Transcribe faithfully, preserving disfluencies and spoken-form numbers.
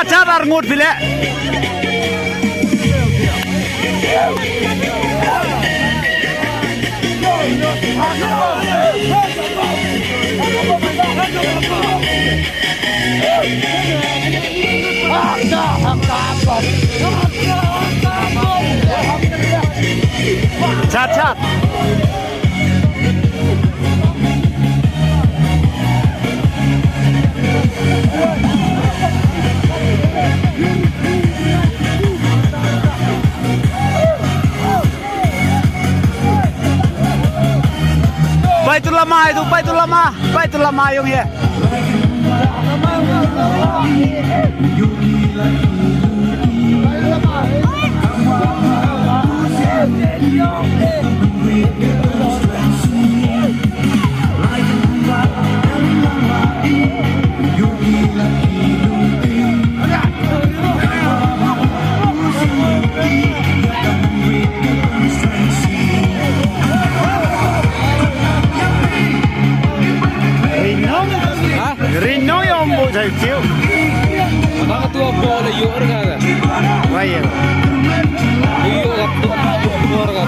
Chad ar ngut phi leh. Chad, chad. Pai tu lama itu, pai tu lama, pai tu lama yung ye. Ha? Rinong ya ombo jai chiu. Ka tu apa le yor ka. Wai ya. Yor ka tu yor ka.